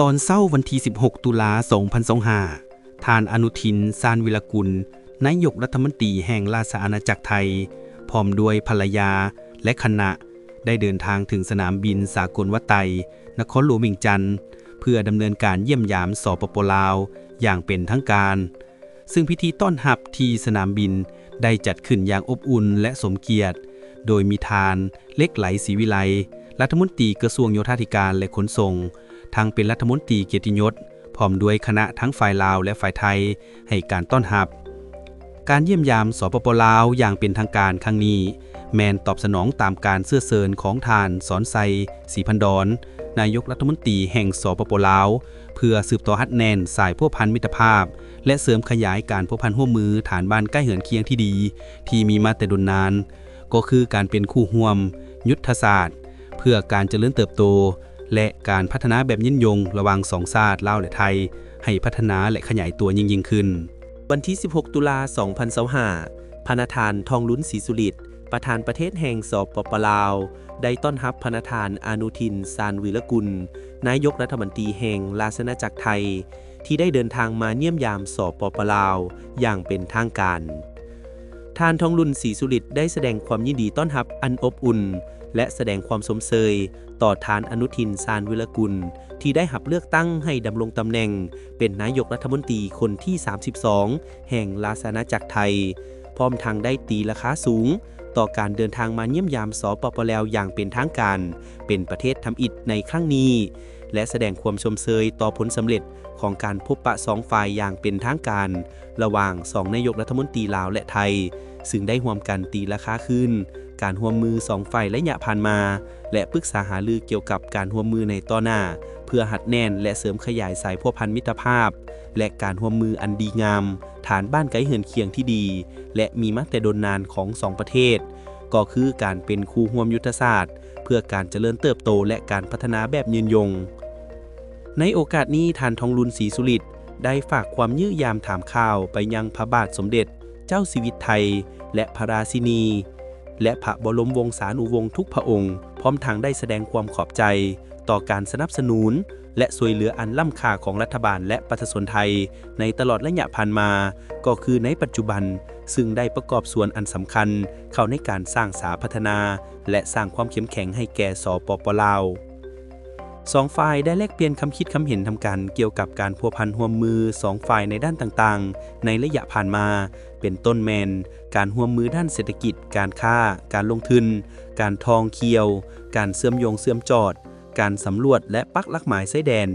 ຕອນເຊົ້າວັນທີສິບຫົກ ຕຸລາ ສອງພັນຊາວຫ້າ, ທ່ານ ອະນຸທິນ ຊານວິລະກຸນ ນາຍົກລັດຖະມົນຕີແຫ່ງລາຊະອານາຈັກໄທ ພ້ອມດ້ວຍພັນລະຍາ ແລະ ຄະນະ ໄດ້ເດີນທາງເຖິງສະໜາມບິນສາກົນວັດໄຕ ນະຄອນຫຼວງວຽງຈັນ ເພື່ອດຳເນີນການຢ້ຽມຢາມ ສປປ ລາວ ຢ່າງເປັນທາງການ. ຊຶ່ງພິທີຕ້ອນຮັບທີ່ສະໜາມບິນໄດ້ຈັດຂຶ້ນຢ່າງອົບອຸ່ນ ແລະ ສົມກຽດ, ໂດຍມີທ່ານ ເລັກໄລ ສີວິໄລ ລັດຖະມົນຕີກະຊວງໂຍທາທິການ ແລະ ຂົນສົ່ງ, ທັງເປັນລັດຖະມົນຕີກຽດຕິຍົດ ພ້ອມດ້ວຍຄະນະທັງຝ່າຍລາວ ແລະ ຝ່າຍໄທ ໃຫ້ການຕ້ອນຮັບ. ການຢ້ຽມຢາມ ສປປ ລາວ ຢ່າງເປັນທາງການຄັ້ງນີ້ ແມ່ນຕອບສະໜອງຕາມການເຊື້ອເຊີນຂອງທ່ານ ສອນໄຊ ສີພັນດອນ ນາຍົກລັດຖະມົນຕີແຫ່ງ ສປປ ລາວ ເພື່ອສືບຕໍ່ຮັດແໜ້ນສາຍພົວພັນມິດຕະພາບ ແລະ ເສີມຂະຫຍາຍການພົວພັນຮ່ວມມືຖານບ້ານໃກ້ເຮືອນຄຽງທີ່ດີ ທີ່ມີມາແຕ່ດົນນານ, ກໍຄືການເປັນຄູ່ຮ່ວມຍຸດທະສາດ ເພື່ອການຈະເລີນເຕີບໂຕ ແລະ ການພັດທະນາແບບຍືນຍົງລະຫວ່າງສອງຊາດລາວ ແລະ ໄທ ໃຫ້ພັດທະນາ ແລະ ຂະຫຍາຍຕົວຍິ່ງໆຂຶ້ນ. ວັນທີສິບຫົກ ຕຸລາ ສອງພັນຊາວຫ້າ, ພະນະທ່ານ ທອງລຸນ ສີສຸລິດ ປະທານປະເທດແຫ່ງ ສປປ ລາວ ໄດ້ຕ້ອນຮັບພະນະທ່ານ ອະນຸທິນ ຊານວີລະກຸນ ນາຍົກລັດຖະມົນຕີແຫ່ງລາຊະອານາຈັກໄທ ທີ່ໄດ້ເດີນທາງມາຢ້ຽມຢາມ ສປປ ລາວ ຢ່າງເປັນທາງການ. ທ່ານ ທອງລຸນ ສີສຸລິດ ໄດ້ສະແດງຄວາມຍິນດີຕ້ອນຮັບອັນອົບອຸ່ນ ແລະ ສະແດງຄວາມຊົມເຊີຍຕໍ່ທ່ານ ອະນຸທິນ ຊານວິລະກຸນ ທີ່ໄດ້ຮັບເລືອກຕັ້ງໃຫ້ດຳລົງຕຳແໜ່ງເປັນນາຍົກລັດຖະມົນຕີຄົນທີສາມສິບສອງ ແຫ່ງລາຊະອານາຈັກໄທ, ພ້ອມທັງໄດ້ຕີລາຄາສູງຕໍ່ການເດີນທາງມາຢ້ຽມຢາມ ສປປ ລາວ ຢ່າງເປັນທາງການ ເປັນປະເທດທຳອິດໃນຄັ້ງນີ້ ແລະ ສະແດງຄວາມຊົມເຊີຍຕໍ່ຜົນສຳເລັດຂອງການພົບປະສອງຝ່າຍຢ່າງເປັນທາງການ ລະຫວ່າງສອງນາຍົກລັດຖະມົນຕີລາວ ແລະ ໄທ, ຊຶ່ງໄດ້ຮ່ວມກັນຕີລາຄາຄືນການຮ່ວມມືສອງຝ່າຍໄລຍະຜ່ານມາ ແລະ ປຶກສາຫາລືກ່ຽວກັບການຮ່ວມມືໃນຕໍ່ໜ້າ ເພື່ອຮັດແໜ້ນ ແລະ ເສີມຂະຫຍາຍສາຍພົວພັນມິດຕະພາບ ແລະ ການຮ່ວມມືອັນດີງາມ ຖານບ້ານໃກ້ເຮືອນຄຽງທີ່ດີ ແລະ ມີມາແຕ່ດົນນານຂອງສອງປະເທດ, ກໍຄືການເປັນຄູ່ຮ່ວມຍຸດທະສາດ ເພື່ອການຈະເລີນເຕີບໂຕ ແລະ ການພັດທະນາແບບຍືນຍົງ. ໃນໂອກາດນີ້, ທ່ານ ທອງລຸນ ສີສຸລິດ ໄດ້ຝາກຄວາມຢ້ຽມຢາມຖາມຂ່າວໄປຍັງພະບາດສົມເດັດເຈົ້າຊີວິດໄທ ແລະ ພະລາຊິນີ ແລະ ພະບໍລົມວົງສານຸວົງທຸກພະອົງ, ພ້ອມທັງໄດ້ສະແດງຄວາມຂອບໃຈຕໍ່ການສະໜັບສະໜູນ ແລະ ຊ່ວຍເຫຼືອອັນລ້ຳຄ່າຂອງລັດຖະບານ ແລະ ປະຊາຊົນໄທໃນຕະຫຼອດໄລຍະຜ່ານມາ, ກໍຄືໃນປັດຈຸບັນ, ຊຶ່ງໄດ້ປະກອບສ່ວນອັນສຳຄັນເຂົ້າໃນການສ້າງສາພັດທະນາ ແລະ ສ້າງຄວາມເຂັ້ມແຂງໃຫ້ແກ່ ສປປ ລາວ. ສອງຝ່າຍໄດ້ແລກປ່ຽນຄຳຄິດຄຳເຫັນນຳກັນກ່ຽວກັບການພົວພັນຮ່ວມມືສອງຝ່າຍໃນດ້ານຕ່າງໆ ໃນໄລຍະຜ່ານມາ, ເປັນຕົ້ນແມ່ນການຮ່ວມມືດ້ານເສດຖະກິດ, ການຄ້າ, ການລົງທຶນ, ການທ່ອງທ່ຽວ, ການເຊື່ອມໂຍງເຊື່ອມຈອດ, ການສຳຫຼວດ ແລະ ປັກຫຼັກໝາຍຊາຍແດນ,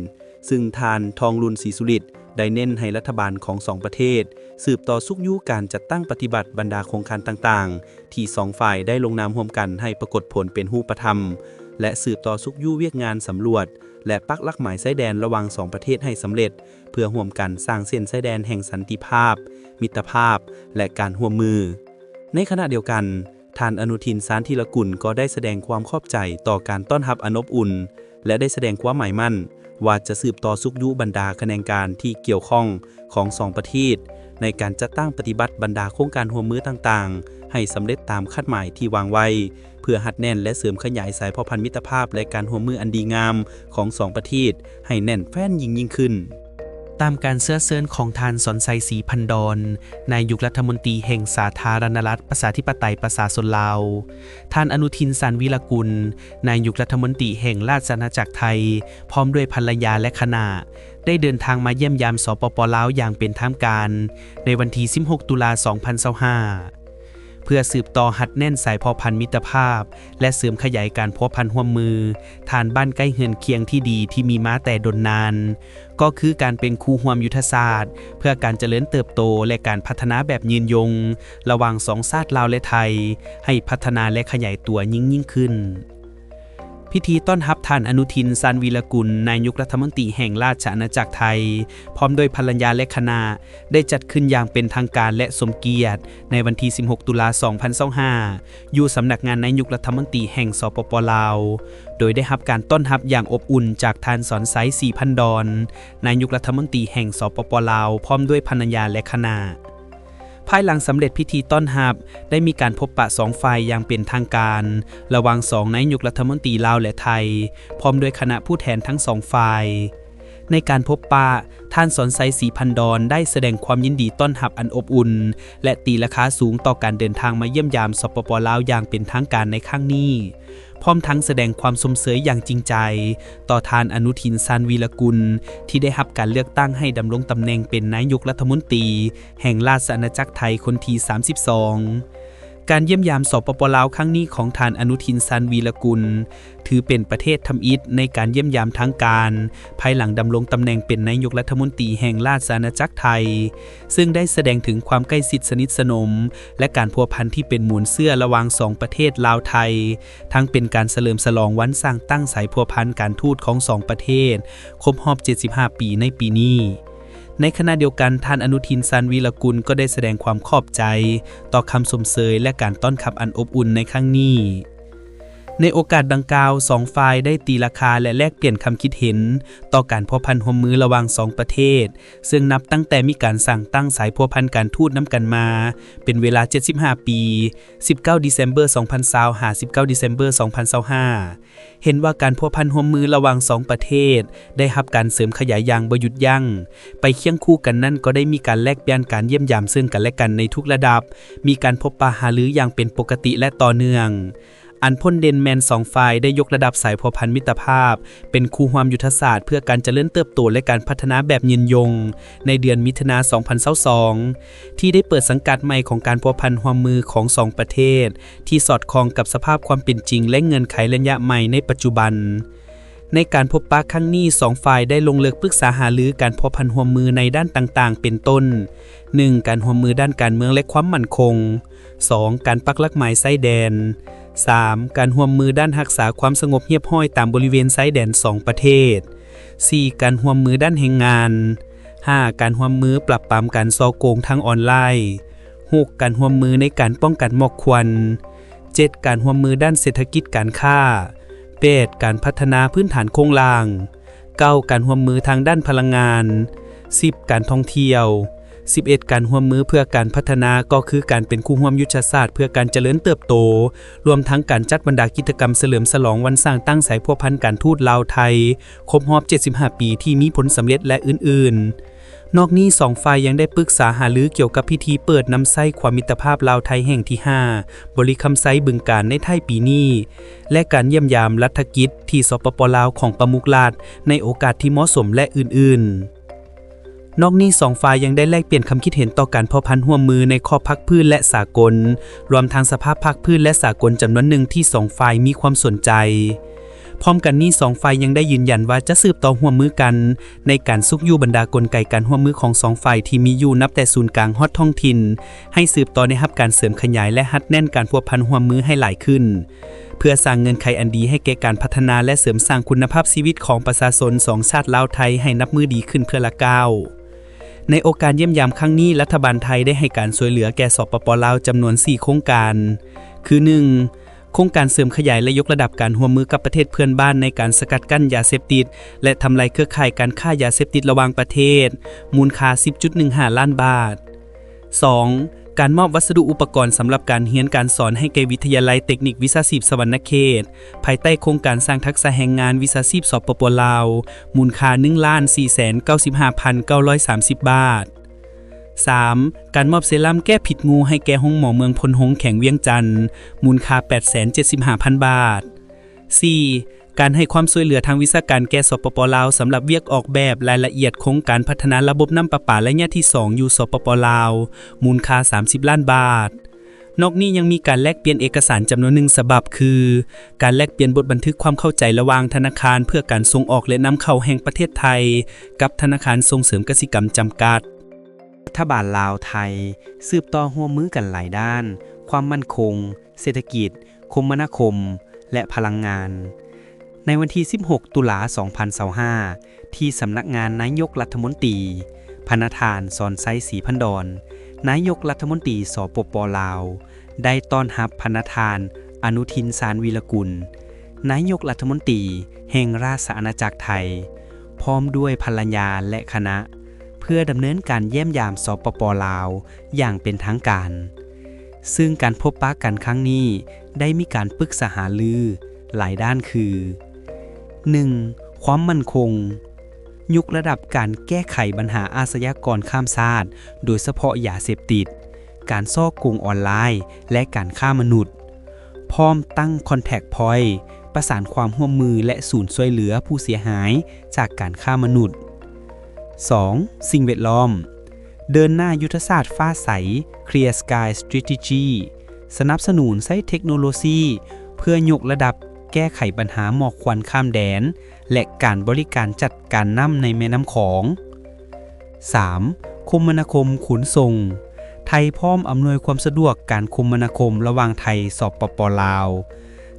ຊຶ່ງທ່ານ ທອງລຸນ ສີສຸລິດ ໄດ້ເນັ້ນໃຫ້ລັດຖະບານຂອງສອງປະເທດ ສືບຕໍ່ຊຸກຍູ້ການຈັດຕັ້ງປະຕິບັດບັນດາໂຄງການຕ່າງໆ ທີ່ສອງຝ່າຍໄດ້ລົງນາມຮ່ວມກັນໃຫ້ປາກົດຜົນເປັນຮູບປະທຳ ແລະ ສືບຕໍ່ຊຸກຍູ້ວຽກງານສຳຫຼວດ ແລະ ປັກຫຼັກໝາຍຊາຍແດນລະຫວ່າງສອງປະເທດໃຫ້ສຳເລັດ ເພື່ອຮ່ວມກັນສ້າງເສັ້ນຊາຍແດນແຫ່ງສັນຕິພາບ, ມິດຕະພາບ ແລະ ການຮ່ວມມື. ໃນຂະນະດຽວກັນ, ທ່ານ ອະນຸທິນ ຊານທີລະກຸນ ກໍໄດ້ສະແດງຄວາມຂອບໃຈຕໍ່ການຕ້ອນຮັບອັນອົບອຸ່ນ ແລະ ໄດ້ສະແດງຄວາມໝາຍໝັ້ນວ່າຈະສືບຕໍ່ຊຸກຍູ້ບັນດາຂະແໜງການທີ່ກ່ຽວຂ້ອງຂອງສອງປະເທດ ໃນການຈັດຕັ້ງປະຕິບັດບັນດາໂຄງການຮ່ວມມືຕ່າງໆ ໃຫ້ສຳເລັດຕາມຄາດໝາຍທີ່ວາງໄວ້ ເພື່ອຮັດແໜ້ນ ແລະ ເສີມຂະຫຍາຍສາຍພົວພັນມິດຕະພາບ ແລະ ການຮ່ວມມືອັນດີງາມຂອງສອງປະເທດໃຫ້ແໜ້ນແຟ້ນຍິ່ງໆຂຶ້ນ. ຕາມການເຊື້ອເຊີນຂອງທ່ານ ສອນໄຊ ສີພັນດອນ ນາຍົກລັດຖະມົນຕີແຫ່ງສາທາລະນະລັດ ປະຊາທິປະໄຕ ປະຊາຊົນລາວ, ທ່ານ ອະນຸທິນ ຊານວີລະກຸນ ນາຍົກລັດຖະມົນຕີແຫ່ງລາຊະອານາຈັກໄທ ພ້ອມດ້ວຍພັນລະຍາ ແລະ ຄະນະ ໄດ້ເດີນທາງມາຢ້ຽມຢາມ ສປປ ລາວ ຢ່າງເປັນທາງການ ໃນວັນທີສິບຫົກ ຕຸລາ ສອງພັນຊາວຫ້າ ເພື່ອສືບຕໍ່ຮັດແໜ້ນສາຍພົວພັນມິດຕະພາບ ແລະ ເສີມຂະຫຍາຍການພົວພັນຮ່ວມມື ຖານບ້ານໃກ້ເຮືອນຄຽງທີ່ດີທີ່ມີມາແຕ່ດົນນານ, ກໍຄືການເປັນຄູ່ຮ່ວມຍຸດທະສາດ ເພື່ອການຈະເລີນເຕີບໂຕ ແລະ ການພັດທະນາແບບຍືນຍົງ ລະຫວ່າງສອງຊາດລາວ ແລະ ໄທ ໃຫ້ພັດທະນາ ແລະ ຂະຫຍາຍຕົວຍິ່ງໆຂຶ້ນ. ພິທີຕ້ອນຮັບທ່ານ ອະນຸທິນ ຊານວີລະກຸນ ນາຍົກລັດຖະມົນຕີແຫ່ງລາຊະອານາຈັກໄທ ພ້ອມດ້ວຍພັນລະຍາ ແລະ ຄະນະ ໄດ້ຈັດຂຶ້ນຢ່າງເປັນທາງການ ແລະ ສົມກຽດ ໃນວັນທີສິບຫົກ ຕຸລາ ສອງພັນຊາວຫ້າ ຢູ່ສຳນັກງານນາຍົກລັດຖະມົນຕີແຫ່ງ ສປປ ລາວ, ໂດຍໄດ້ຮັບການຕ້ອນຮັບຢ່າງອົບອຸ່ນຈາກທ່ານ ສອນໄຊ ສີພັນດອນ ນາຍົກລັດຖະມົນຕີແຫ່ງ ສປປ ລາວ ພ້ອມດ້ວຍພັນລະຍາ ແລະ ຄະນະ. ພາຍຫຼັງສຳເລັດພິທີຕ້ອນຮັບ, ໄດ້ມີການພົບປະສອງຝ່າຍຢ່າງເປັນທາງການ ລະຫວ່າງສອງນາຍົກລັດຖະມົນຕີລາວ ແລະ ໄທ, ພ້ອມດ້ວຍຄະນະຜູ້ແທນທັງສອງຝ່າຍ. ໃນການພົບປະ, ທ່ານ ສອນໄຊ ສີພັນດອນ ໄດ້ສະແດງຄວາມຍິນດີຕ້ອນຮັບອັນອົບອຸ່ນ ແລະ ຕີລາຄາສູງຕໍ່ການເດີນທາງມາຢ້ຽມຢາມ ສປປ ລາວ ຢ່າງເປັນທາງການໃນຄັ້ງນີ້, ພ້ອມທັງສະແດງຄວາມຊົມເຊີຍຢ່າງຈິງໃຈຕໍ່ທ່ານ ອະນຸທິນ ຊານວີລະກຸນ ທີ່ໄດ້ຮັບການເລືອກຕັ້ງໃຫ້ດຳລົງຕຳແໜ່ງເປັນນາຍົກລັດຖະມົນຕີແຫ່ງລາຊະອານາຈັກໄທຄົນທີສາມສິບສອງ. ການຢ້ຽມຢາມ ສປປ ລາວ ຄັ້ງນີ້ຂອງທ່ານ ອະນຸທິນ ຊານວີລະກຸນ ຖືເປັນປະເທດທຳອິດໃນການຢ້ຽມຢາມທາງການ ພາຍຫຼັງດຳລົງຕຳແໜ່ງເປັນນາຍົກລັດຖະມົນຕີແຫ່ງລາຊະອານາຈັກໄທ, ເຊິ່ງໄດ້ສະແດງເຖິງຄວາມໃກ້ຊິດສະໜິດສະໜົມ ແລະ ການພົວພັນທີ່ເປັນມູນເຊື້ອລະຫວ່າງສອງປະເທດລາວ-ໄທ, ທັງເປັນການສະເຫຼີມສະຫຼອງວັນສ້າງຕັ້ງສາຍພົວພັນການທູດຂອງສອງປະເທດ ຄົບຮອບເຈັດສິບຫ້າປີໃນປີນີ້. ໃນຂະນະດຽວກັນ, ທ່ານ ອະນຸທິນ ຊານວີລະກຸນ ກໍໄດ້ສະແດງຄວາມຂອບໃຈຕໍ່ຄຳຊົມເຊີຍ ແລະ ການຕ້ອນຮັບອັນອົບອຸ່ນໃນຄັ້ງນີ້. ໃນໂອກາດດັ່ງກ່າວ, ສອງຝ່າຍໄດ້ຕີລາຄາ ແລະ ແລກປ່ຽນຄຳຄິດເຫັນຕໍ່ການພົວພັນຮ່ວມມືລະຫວ່າງສອງປະເທດ, ເຊິ່ງນັບຕັ້ງແຕ່ມີການສ້າງຕັ້ງສາຍພົວພັນການທູດນຳກັນມາເປັນເວລາເຈັດສິບຫ້າປີ, ສິບເກົ້າ December ສອງພັນຊາວ ຫາ ສິບເກົ້າ December ສອງພັນຊາວຫ້າ. ເຫັນວ່າການພົວພັນຮ່ວມມືລະຫວ່າງສອງປະເທດໄດ້ຮັບການເສີມຂະຫຍາຍຢ່າງບໍ່ຢຸດຢັ້ງ. ໄປຄຽງຄູ່ກັນນັ້ນກໍໄດ້ມີການແລກປ່ຽນການຢ້ຽມຢາມເຊິ່ງກັນແລະກັນໃນທຸກລະດັບ, ມີການພົບປະຫາລືຢ່າງເປັນປົກກະຕິ ແລະ ຕໍ່ເນື່ອງ. ອັນພົ້ນເດັ່ນແມ່ນສອງຝ່າຍໄດ້ຍົກລະດັບສາຍພົວພັນມິດຕະພາບເປັນຄູ່ຮ່ວມຍຸດທະສາດເພື່ອການຈະເລີນເຕີບໂຕ ແລະ ການພັດທະນາແບບຍືນຍົງ ໃນເດືອນມິຖຸນາ ສອງພັນຊາວສອງ ທີ່ໄດ້ເປີດສັງກັດໃໝ່ຂອງການພົວພັນຮ່ວມມືຂອງສອງປະເທດ ທີ່ສອດຄ່ອງກັບສະພາບຄວາມເປັນຈິງ ແລະ ເງື່ອນໄຂໄລຍະໃໝ່ໃນປັດຈຸບັນ. ໃນການພົບປະຄັ້ງນີ້, ສອງຝ່າຍໄດ້ລົງເລິກປຶກສາຫາລືການພົວພັນຮ່ວມມືໃນດ້ານຕ່າງໆ ເປັນຕົ້ນ, ໜຶ່ງ ການຮ່ວມມືດ້ານການເມືອງ ແລະ ຄວາມໝັ້ນຄົງ, ສອງ ການປັກຫຼັກໝາຍຊາຍແດນ, ສາມ ການຮ່ວມມືດ້ານຮັກສາຄວາມສະຫງົບຮຽບຮ້ອຍຕາມບໍລິເວນຊາຍແດນສອງປະເທດ, ສີ່ ການຮ່ວມມືດ້ານແຮງງານ, ຫ້າ ການຮ່ວມມືປາບປາມການສໍ້ໂກງທາງອອນລາຍ, ຫົກ ການຮ່ວມມືໃນການປ້ອງກັນໝອກຄວັນ, ເຈັດ ການຮ່ວມມືດ້ານເສດຖະກິດການຄ້າ, ແປດ ການພັດທະນາພື້ນຖານໂຄງລ່າງ, ເກົ້າ ການຮ່ວມມືທາງດ້ານພະລັງງານ, ສິບ ການທ່ອງທ່ຽວ, ສິບເອັດ ການຮ່ວມມືເພື່ອການພັດທະນາ ກໍຄືການເປັນຄູ່ຮ່ວມຍຸດທະສາດເພື່ອການຈະເລີນເຕີບໂຕ, ລວມທັງການຈັດບັນດາກິດຈະກຳສະເຫຼີມສະຫຼອງວັນສ້າງຕັ້ງສາຍພົວພັນການທູດລາວ-ໄທ ຄົບຮອບເຈັດສິບຫ້າປີ ທີ່ມີຜົນສຳເລັດ ແລະ ອື່ນໆ. ນອກນີ້, ສອງຝ່າຍຍັງໄດ້ປຶກສາຫາລືກ່ຽວກັບພິທີເປີດນຳໃຊ້ຂວາມມິດຕະພາບລາວ-ໄທແຫ່ງທີຫ້າ ບໍລິຄຳໄຊ ບຶງການ ໃນທ້າຍປີນີ້ ແລະ ການຢ້ຽມຢາມລັດຖະກິດທີ່ ສປປ ລາວ ຂອງປະມຸກລັດ ໃນໂອກາດທີ່ເໝາະສົມ ແລະ ອື່ນໆ. ນອກນີ້, ສອງຝ່າຍຍັງໄດ້ແລກປ່ຽນຄຳຄິດເຫັນຕໍ່ການພົວພັນຮ່ວມມືໃນຂອບພາກພື້ນ ແລະ ສາກົນ, ລວມທັງສະພາບພາກພື້ນ ແລະ ສາກົນຈຳນວນໜຶ່ງທີ່ສອງຝ່າຍມີຄວາມສົນໃຈ. ພ້ອມກັນນີ້, ສອງຝ່າຍຍັງໄດ້ຢືນຢັນວ່າຈະສືບຕໍ່ຮ່ວມມືກັນ ໃນການຊຸກຍູ້ບັນດາກົນໄກການຮ່ວມມືຂອງສອງຝ່າຍທີ່ມີຢູ່ ນັບແຕ່ສູນກາງຮອດທ້ອງຖິ່ນ, ໃຫ້ສືບຕໍ່ໄດ້ຮັບການເສີມຂະຫຍາຍ ແລະ ຮັດແໜ້ນການພົວພັນຮ່ວມມືໃຫ້ຫຼາຍຂຶ້ນ, ເພື່ອສ້າງເງື່ອນໄຂອັນດີໃຫ້ແກ່ການພັດທະນາ ແລະ ເສີມສ້າງຄຸນນະພາບຊີວິດຂອງປະຊາຊົນສອງຊາດລາວ-ໄທໃຫ້ນັບມື້ດີຂຶ້ນເທື່ອລະກ້າວ. ໃນໂອກາດຢ້ຽມຢາມຄັ້ງນີ້, ລັດຖະບານໄທໄດ້ໃຫ້ການຊ່ວຍເຫຼືອແກ່ ສປປ ລາວ ຈຳນວນສີ່ໂຄງການ, ຄື ໜຶ່ງ ໂຄງການເສີມຂະຫຍາຍ ແລະ ຍົກລະດັບການຮ່ວມມືກັບປະເທດເພື່ອນບ້ານໃນການສະກັດກັ້ນຢາເສບຕິດ ແລະ ທຳລາຍເຄືອຂ່າຍການຄ້າຢາເສບຕິດລະຫວ່າງປະເທດ ມູນຄ່າສິບຈຸດໜຶ່ງຫ້າລ້ານບາດ. ສອງ ການມອບວັດສະດຸອຸປະກອນສຳລັບການຮຽນການສອນໃຫ້ແກ່ວິທະຍາໄລເຕັກນິກວິຊາຊີບສະຫວັນນະເຂດ ພາຍໃຕ້ໂຄງການສ້າງທັກສະແຮງງານວິຊາຊີບ ສປປ ລາວ ມູນຄ່າໜຶ່ງລ້ານສີ່ແສນເກົ້າສິບຫ້າພັນເກົ້າຮ້ອຍສາມສິບບາດ. ສາມ ການມອບເຊຣຳແກ້ພິດງູໃຫ້ແກ່ໂຮງໝໍເມືອງໂພນໂຮງ ແຂວງວຽງຈັນ ມູນຄ່າແປດແສນເຈັດສິບຫ້າພັນບາດ. ສີ່ ການໃຫ້ຄວາມຊ່ວຍເຫຼືອທາງວິຊາການແກ່ ສປປ ລາວ ສຳລັບວຽກອອກແບບລາຍລະອຽດໂຄງການພັດທະນາລະບົບນ້ຳປະປາໄລຍະທີສອງຢູ່ ສປປ ລາວ ມູນຄ່າສາມສິບລ້ານບາດ. ນອກນີ້ຍັງມີການແລກປ່ຽນເອກະສານຈຳນວນໜຶ່ງສະບັບ ຄື ການແລກປ່ຽນບົດບັນທຶກຄວາມເຂົ້າໃຈລະຫວ່າງທະນາຄານເພື່ອການສົ່ງອອກ ແລະ ນຳເຂົ້າແຫ່ງປະເທດໄທ ກັບທະນາຄານສົ່ງເສີມກະສິກຳຈຳກັດ. ລັດຖະບານລາວ-ໄທ ສືບຕໍ່ຮ່ວມມືກັນຫຼາຍດ້ານ, ຄວາມໝັ້ນຄົງ, ເສດຖະກິດ, ຄົມມະນາຄົມ ແລະ ພະລັງງານ. ໃນວັນທີສິບຫົກ ຕຸລາ ສອງພັນຊາວຫ້າ ທີ່ສຳນັກງານນາຍົກລັດຖະມົນຕີ, ພະນະທ່ານ ສອນໄຊ ສີພັນດອນ ນາຍົກລັດຖະມົນຕີ ສປປ ລາວ ໄດ້ຕ້ອນຮັບພະນະທ່ານ ອະນຸທິນ ຊານວີລະກຸນ ນາຍົກລັດຖະມົນຕີແຫ່ງລາຊະອານາຈັກໄທ ພ້ອມດ້ວຍພັນລະຍາ ແລະ ຄະນະ ເພື່ອດຳເນີນການຢ້ຽມຢາມ ສປປ ລາວ ຢ່າງເປັນທາງການ. ຊຶ່ງການພົບປະກັນຄັ້ງນີ້ໄດ້ມີການປຶກສາຫາລືຫຼາຍດ້ານຄື ໜຶ່ງ ຄວາມໝັ້ນຄົງ. ຍົກລະດັບການແກ້ໄຂບັນຫາອາຊະຍາກອນຂ້າມຊາດ, ໂດຍສະເພາະຢາເສບຕິດ, ການສໍ້ໂກງອອນລາຍ ແລະ ການຄ້າມະນຸດ, ພ້ອມຕັ້ງ Contact Point ປະສານຄວາມຮ່ວມມື ແລະ ສູນຊ່ວຍເຫຼືອຜູ້ເສຍຫາຍຈາກການຄ້າມະນຸດ. ສອງ. ສິ່ງແວດລ້ອມ. ເດີນໜ້າຍຸດທະສາດຟ້າໃສ Clear Sky Strategy ສະໜັບສະໜູນໃຊ້ເທັກໂນໂລຊີເພື່ອຍົກລະດັບແກ້ໄຂບັນຫາໝອກຄວັນຂ້າມແດນ ແລະ ການບໍລິການຈັດການນ້ຳໃນແມ່ນ້ຳຂອງ. ສາມ. ຄົມມະນາຄົມຂົນສົ່ງ. ໄທພ້ອມອຳນວຍຄວາມສະດວກການຄົມມະນາຄົມລະຫວ່າງໄທ ສປປ ລາວ,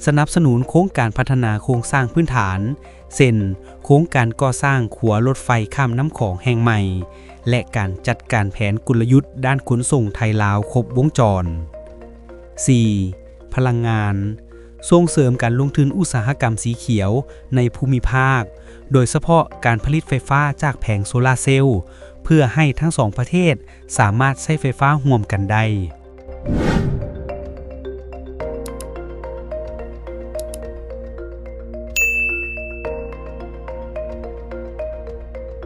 ສະໜັບສະໜູນໂຄງການພັດທະນາໂຄງສ້າງພື້ນຖານ ເຊັ່ນ ໂຄງການກໍ່ສ້າງຂົວລົດໄຟຂ້າມນ້ຳຂອງແຫ່ງໃໝ່ ແລະ ການຈັດການແຜນກົນລະຍຸດດ້ານຂົນສົ່ງໄທ-ລາວຄົບວົງຈອນ. ສີ່. ພະລັງງານ. ສົ່ງເສີມການລົງທຶນອຸດສາຫະກຳສີຂຽວໃນພູມິພາກ, ໂດຍສະເພາະການຜະລິດໄຟຟ້າຈາກແຜງໂຊລາເຊວ, ເພື່ອໃຫ້ທັງສອງປະເທດສາມາດໃຊ້ໄຟຟ້າຮ່ວມກັນໄດ້.